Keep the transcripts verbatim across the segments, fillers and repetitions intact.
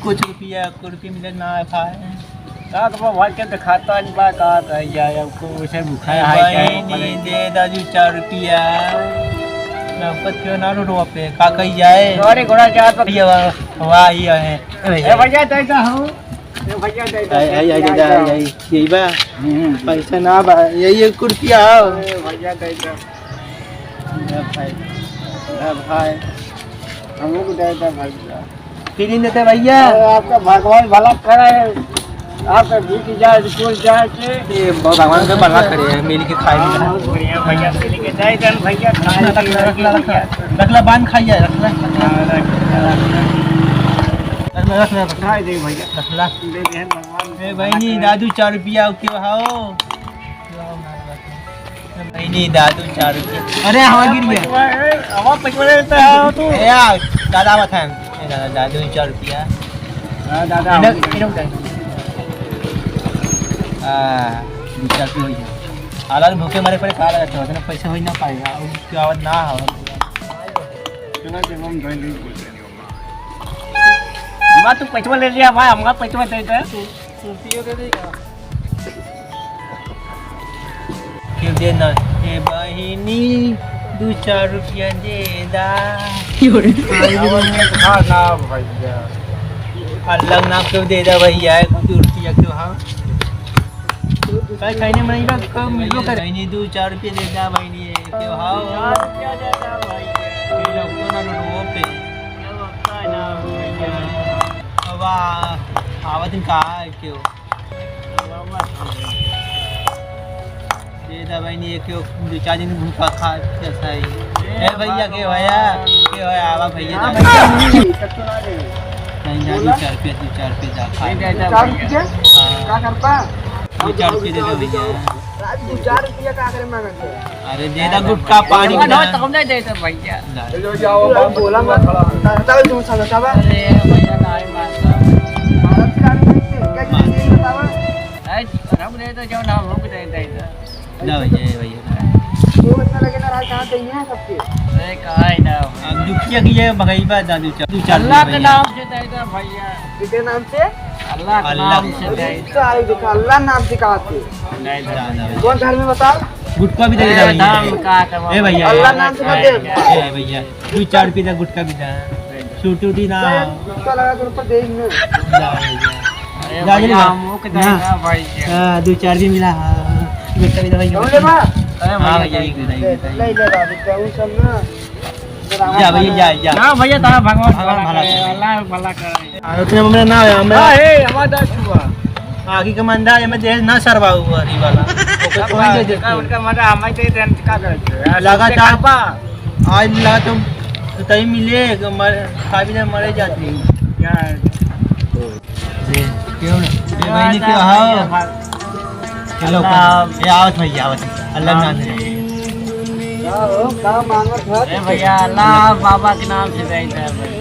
कुछ रुपया, कुछ रुपया मिले ना है भाई। का तो भाई के दिखाता नहीं बा, का कही जाए, अब को उसे भूखा ए है, क्या बहिनी, करे? दे दा दू चार रुपया। नौबत क्यों ना रोड पे, का कही जाए? अरे घोड़ा चार तो ये वाह, वाह, ये है। ए भैया, दे दा हूँ। ए भैया, दे दा, आई, आई, आई, दे दा, आई, आई, यही बा। हम्म। पैसा ना बा, यही एक रुपया हो। ए भैया, दे दा। ए भाई, ए भाई, हमको दे दा भाई। फिर ही देते भैया। अरे, आपका भगवान भला करे, आपका बीत जाए, स्कूल जाए के। ये भगवान से भला करे, मिल के खाए। हाँ, बहुत बढ़िया भैया, मिल के जाए देन भैया, खाए रख, पिए रख, रख, भैया। रख ला, बांध खाइए, रख ला, रख ला। हाँ, रख ला, रख ला। रख ला, रख ला, रख ला। खाए दे भैया। रख ला। दे दे भगवान। ए बहिनी, दादू चार रुपया के हो। नहीं, नहीं, दादू चार रुपया। अरे, हवा गिर गया। हवा पचपन देता है तू। ए, आ, दादा मत है। ए, दादा, दादू चार रुपया। हाँ, दादा, इधर, हम इधर उधर। आ, दू चार रुपया हो गया। हालात भूखे मारे पड़े, खा लगा था, उतना पैसा हो ही ना पाएगा, उसकी आवाज ना हो। सुना जब हम गाली बोलते हैं। बा, तू पैसवा ले लिया, बा, हमका पैसवा दे दे। क्यों देना? ए बहिनी, दू चार रुपया दे दा। हाँ ना भैया। अल्लाह नाम क्यों दे दा भैया, दू रुपया क्यों, हाँ? भाई, खैनी बनाई बा, कब मिलबो करे? बहिनी, दू चार रुपया दे दा बहिनी, ए, क्यों हाओ? चार रुपया दे दा भाई। ये लोग तो ना रोडवो पे। क्या होता है ना भैया? अब आ, आवत दिन का है क्यों? दे दा बहिनी, एक, एक, दू चार दिन भूखा खा, कैसा है? ए भैया, के भैया, के भैया, आवा भैया, हाँ दा। भैया, नहीं, कब तो ना दे। कहीं दा, दू चार रुपया, दू चार रुपया दा, खा। दे दा चार भैया। रुपया? हाँ। का करबा? दू चार रुपया दे दो भैया। दू चार रुपया का करे मांगत है? अरे दे दा गुटखा पानी ना, बिना। तो हम नहीं देते भैया। ना। ले जाओ, बोला मत। तारा तारा तुम समझता बा? अरे भैया, नहीं मानता। भारत की रानी नहीं है, क्या चीज़ है, बतावा? नहीं, हम दे दो, जो ना हम दे दे। ना भैया, ये भैया। वो इतना लगे ना, रात कहाँ गई है सबके? अरे, कहाँ है ना? अब दुखिया की ये भगाई बा, दादू चा-, दू चार अल्लाह के भैया। नाम से दे दो भैया। किसके नाम से? अल्लाह के अल्लाह नाम के से नाम। दे दो। तो आई देखा, अल्लाह नाम से कहा थे? नहीं, नहीं, नहीं। कौन घर में बताओ? गुटखा भी दे दे ए, भैया। नाम का था ए भैया। अल्लाह नाम से मत दे। ए भैया, दू चार पीस गुटखा भी दे। छुट्टी उट्टी ना। गुटखा लगा के ऊपर दे ही नहीं। जा भैया। अरे जा भैया, जा। हम ओके दे ना। ना भाई। हाँ, दू चार भी मिला, हाँ। गुटखा भी दे भैया। कौन ले बा? अरे हाँ भैया, भैया, एक दे दे, एक दे दे। ले ले बाबू, क्या वो सब ना। जा भैया, जा, जा। ना भैया, तारा भगवान भगवान भला भला करे, करे। अल्लाह भला करे। हाँ, उतने में ना आया, मैं हाँ, हे, हमारा दस हुआ। आगे के मंदा, ये में दे ना सरवा हुआ, री वाला। ओके, सब कोई दे दे का, तू। उनका मजा हमें दे दे, हम का करते हैं? लगातार सबसे खापा। आज मिला तो तई मिले, मर, खा भी ना मरे जाते। क्या है? ये, क्यों ना? ये बहिनी के हाव? चलो, अल्लाह। ये आवत भैया, आवत। अल्लाह नाम से। का हो, का मांगत है? ए भैया, अल्लाह बाबा के नाम से दे दे भाई।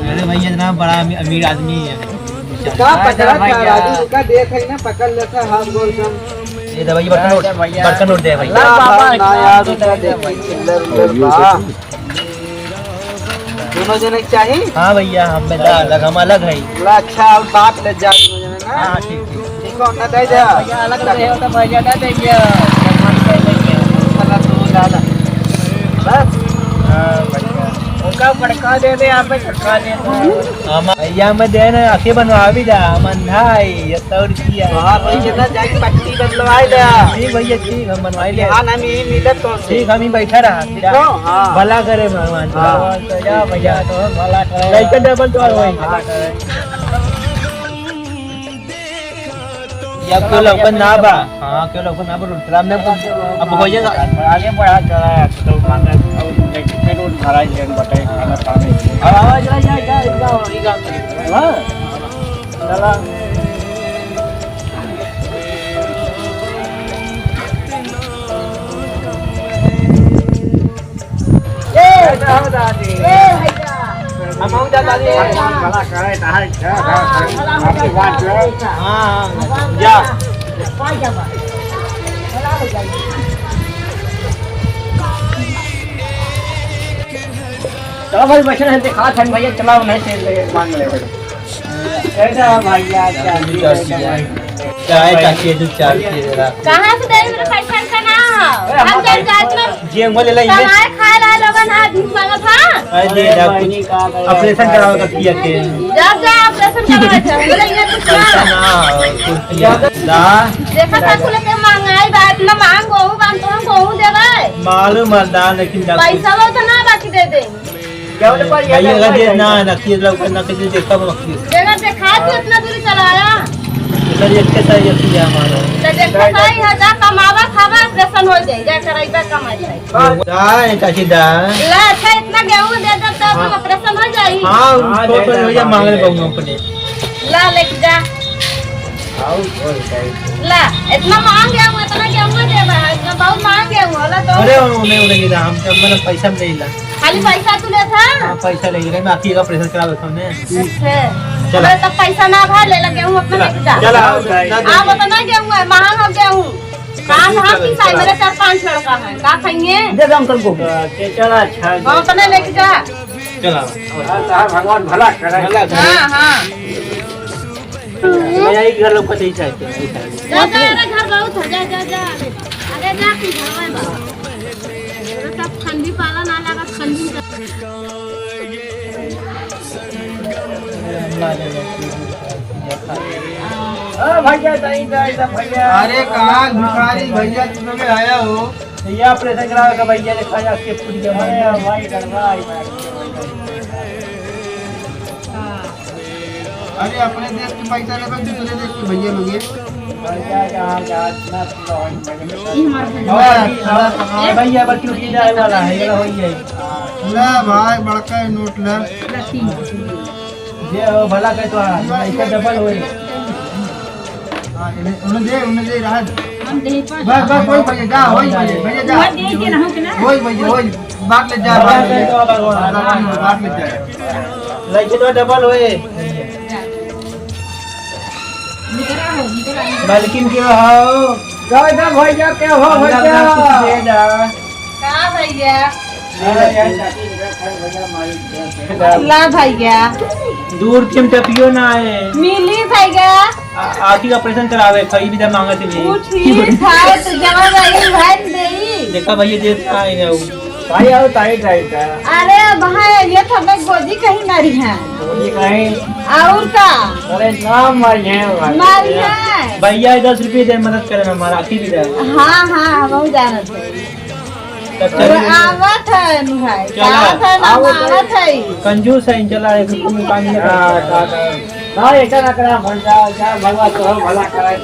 अरे भैया, इतना बड़ा अमी-, अमीर आदमी है। का पकड़ा भैया। था राजू, का देख है ना, पकड़ लेता हाथ गोल सब। ये दे भैया, बर्तन उठ, भैया। बर्तन उठ दे भैया। अल्लाह बाबा के नाम से दे दे भाई। चिल्लर उल्लर बा। दोनों जने के चाही? हाँ भैया, हम में दा अलग, हम अलग है। ला, अच्छा, अब बात ले जा दोनों जने ना। हाँ, ठीक, ठीक। ठीक हो, ना दे दे। भैया, अलग रहे हो तो भैया ना देंगे। साला तू ज्यादा। बस। हाँ, भैया। उनका भड़का दे दे, आप भड़का दे दे। हम भैया, में दे ना, आंखें बनवा भी दा, हम अंधा है, ये सौ रुपया। हाँ, भैया, ना जाके पट्टी बदलवाई दे। ठीक भैया, ठीक, हम बनवाई ले। हाँ, हम यही मिलत तो ठीक, हम ही बैठा रहा। ठीक हो? हाँ। भला करे भगवान, हाँ। भगवान तो जा भैया, तो भला करे। लइका डबल तो वही। भला करे। या कोई लौकन ना बा। हाँ, कोई लौकन ना बा, राम ने अब हो जाएगा। आगे बढ़ा चला है, तो माने, अब देख के रोड भरा ही है, बताइए, खाना खा रहे हैं। अब आवाज आ जाए, क्या इतना हो, ये काम करें। हाँ? चला। ए, दादा, दादी। ए, भैया। हम आऊ दादा जी। भला करे, चाहे क्या, हाँ, भला हो जाए, भला हो जाए। हाँ, हाँ। भगवान जा। का जाबा? भला हो जाए। चलो भाई, बैठे रहे, दिखा था भैया, चलाओ, नहीं से ले, मांग ले भाई। कैसा है भैया, क्या दू चार चीज है। चाय चाची है, दू चार चीज है। कहाँ से दे मेरे पैसा, पैसा ना हो? हम तो जात में जे मोले लाई ले। कमाए खाए ला लोगन, हाथ मुंह मांगत, हाँ? अरे दे दा कुछ। ऑपरेशन करावे का किया के। जा, जा, ऑपरेशन करावे जा। बोले ये कुछ ना। पैसा ना हो, कुछ किया। दा। देखा था कुल के महंगाई बा, इतना महंग गोहूं बा, तो हम गोहूं देवे। मालूम है दा, लेकिन दा कुछ पैसा वो तो ना बाकी दे दे। भैया का देत ना, ना किए लौकर ना किए, देखा वो अखिए से। देखा, देखा तू इतना दूर चलाया। सर, एक के साइज अखिए हमारा। तो देखा भाई, है जा कमावा खावा, ऑपरेशन हो जाए, जा कराइबा कमाई जाए। दा, ए चाची दा। ला, अच्छा इतना गेहूं दे दे तो हाँ। ऑपरेशन हो जाई। हाँ, हाँ, तो दे दे, भैया मांग ले दा। कहूँ अपने। ला, लेके जा। आओ, और क्या? ला, इतना महंग गेहूं, इतना गेहूं दे बा, इतना बहुत महंग गेहूं होला तो। अरे, उन्हें, उन्हें गिरा, हम तो, मतलब, पैसा में नहीं ला। खाली पैसा तू लेत हा? हाँ, पैसा ले रहे, मैं आपकी ऑपरेशन करावे हमने। अच्छा। चला। अरे, तब पैसा ना भा, ले ला गेहूं अपना चला, लेके जा। चला, आओ, चला। आप अपना गेहूं है, महंग हो गेहूं। काम चला, हम की साइड चला। मेरे चार पांच लड़का है, का खाएंगे? दे दो अंकल को। तो चला, अच्छा, हम अपने लेके जा। चला। हाँ, तो भगवान भला करे। भला करे। हाँ, हाँ। मैं यही घर लोग को नहीं चाहते, नहीं चाहते। जा, जा, अरे घर बहुत है, जा, जा, जा। अरे जा, तू घर में बा। तो सब ठंडी पाला ना लगा, ठंडी का। हाँ, भैया, सही, सही, सब भैया। अरे, कहाँ भिखारी भैया, तुम लोग आया हो? तो ये ऑपरेशन करावे का भैया, देखा जा, के फूट गया। अरे, भाई, गड़बड़ा है, भाई। अरे, अपने देश के पैसा लेकर दूसरे देश के भैया लोग ये। भैया, जहाँ, जहाँ, इतना पूरा हो गया। ये हमारा भैया। भैया, बस क्यों की जाए वाला है, ये हो ही जाए। ले भाई, बड़का नोट ले। ये हो, भला कहे तो हाँ, इसका डबल होए। हाँ, इन्हें, उन्हें दे, उन्हें दे, रहा दे। हम दे पाँच। बस, बस, वही भैया, जा, वही भैया, भैया, जा। वही दे के रहूं कि ना? वही भैया, वही। बात ले जा, बात ले जा। बात ले जा। लइके तो डबल होए। निकरा हो, निकरा, निकरा। मालकिन के हो? जा, जा, भैया, के हो, भैया? दे जा। का भैया? ला भैया। दूर के में टपियो ना है। मिली भैया। आ-, आँखी का ऑपरेशन करावे, कई विदा मांगत है। उठी खाए तो जमा रही भर देई। देखा भैया, देख का है ना वो। भाई, आओ, ताई, ताई का। अरे भाई, ये तो हमें गोदी कहीं ना रही है। गोदी कहीं? और का? अरे, नाम मारी है भाई। मारी है। भैया, दस रुपये दे, मदद करे ना, हमारा आँखी विदा। हाँ, हाँ, हम जानत है। तब वो चलिए। आवत है नु भाई, चला। आवत है ना, आवत है। कंजूस है, चला, एक रुपये में काम नहीं करता। हाँ, हाँ, हाँ। हाँ, ऐसा ना करा, भर जा, जा, भगवान तो भला कराए।